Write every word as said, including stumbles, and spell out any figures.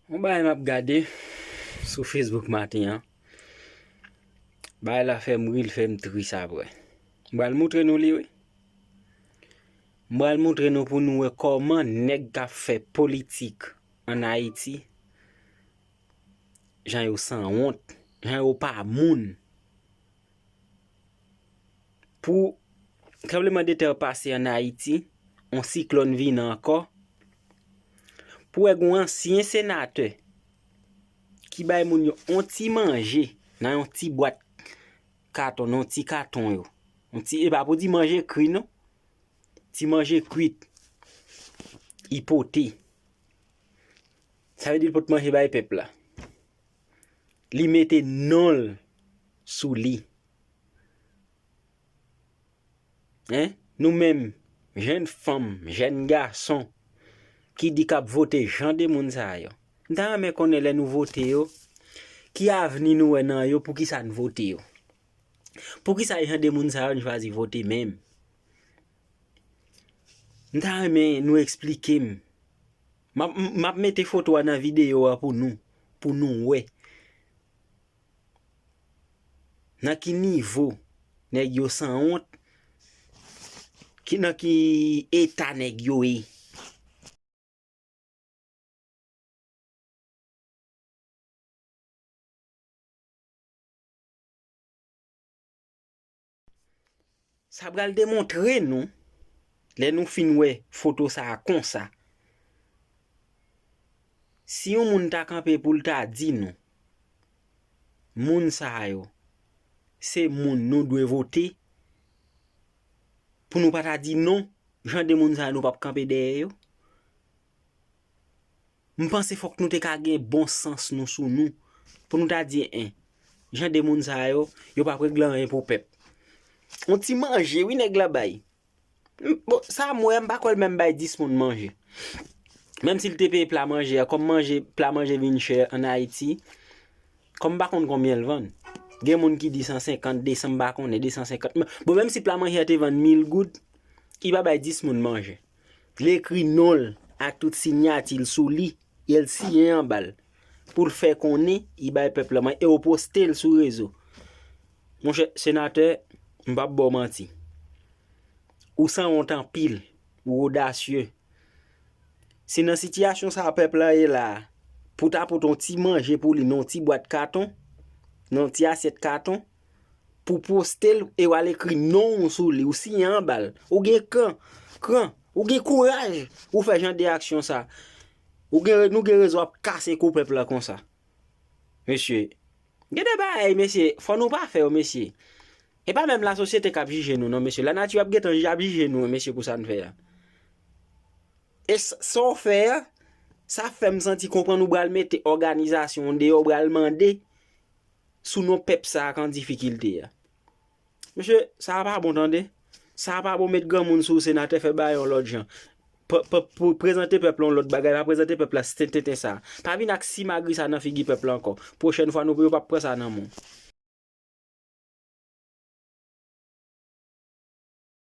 Yon bagay m ap gade sou Facebook maten an. Bagay la fè m ri, l fè m tris apre. M pral montre nou li, wi. M pral montre nou pou nou wè kòman nèg k ap fè politik ann Ayiti, jan yo sanwont, jan yo pa moun. Pou tranblemanndetè pase ann Ayiti, yon siklòn vini ankò, pou wè gen yon ansyen senatè ki bay moun yo yon ti manje nan yon ti bwat katon, nan yon ti katon yo. Yon ti, e pa pou di manje kri non. Ti manje kwit. Li pote. Sa vle di l pot manje bay pèp la. Li mete non l sou li. Hein? Nou menm, jèn fanm, jèn gason, ki di k ap vote jan de moun sa yo. M ta renmen konnen lè nou vote yo, ki avni nou wè nan yo, poukisa n vote yo? Poukisa e jan de moun sa yo n chwazi vote menm? M ta renmen nou eksplike m. M ap, m ap mete foto a nan videyo a pou nou, pou nou wè. Nan ki nivo nèg yo sanwont, ki, nan ki eta nèg yo ye. Sa pral demontre nou, lè nou fin wè foto sa a konsa, si yon moun ta kanpe pou l ta di nou, moun sa yo, se moun nou dwe vote, pou nou pa ta di non, jan de moun sa yo nou p ap kanpe dèyè yo. M panse fòk nou te ka gen bon sans nou sou nou, pou nou ta di, en, jan de moun sa yo, yo p ap regle anyen pou pèp. Yon ti manje, wi, nèg la bay. M, bon, sa m wè, m pa kwè l menm bay dis moun manje. Menm si l te peye pla manje a, kòm manje, pla manje vin chè ann Ayiti, kòm m pa konn konbyen l vann. Gen moun ki di san senkant, de san, m pa konnen, de san senkant. Men, bon, menm si pla manje a te vann mil goud, li pa bay dis moun manje. Li ekri non l ak tout siyati l sou li, e l siyen anba l, pou l fè konnen li bay pèp la manje, e yo poste l sou rezo. Monchè, senatè, m p ap ba w manti. Ou sanwont anpil, ou odasye. Si nan sitiyasyon sa a pèp la ye la a, pou w ta pote yon ti manje pou li nan yon ti bwat katon, nan yon ti asyèt katon, pou poste l e w al ekri non w sou li, ou siyen anba l. Ou gen kran, kran, ou gen kouraj, ou fè jan de aksyon sa. Ou gen, nou gen rezon ap kase kou pèp la konsa. Mesye, gen de bagay, mesye, fò nou pa fè yo, mesye. E pa menm lasosyete k ap jije nou, non, mesye. Lanati ap gentan ap jije nou, mesye, pou sa n fè a. E s-, sa w fè a, sa fè m santi konprann ou pral mete òganizasyon w deyò, ou pral mande sou non pèp sa a k an difikilte a. Mesye, sa a pa bon, tande. Sa a pa bon, met granmoun sou senatè, fè bagay yon lòt jan. P-, p-, pou prezante pèp la yon lòt bagay, pa prezante pèp la se tenten sa. Pa vin ak simagri sa nan figi pèp la ankò. Pwochèn fwa, nou, yo p ap pran sa nan men w.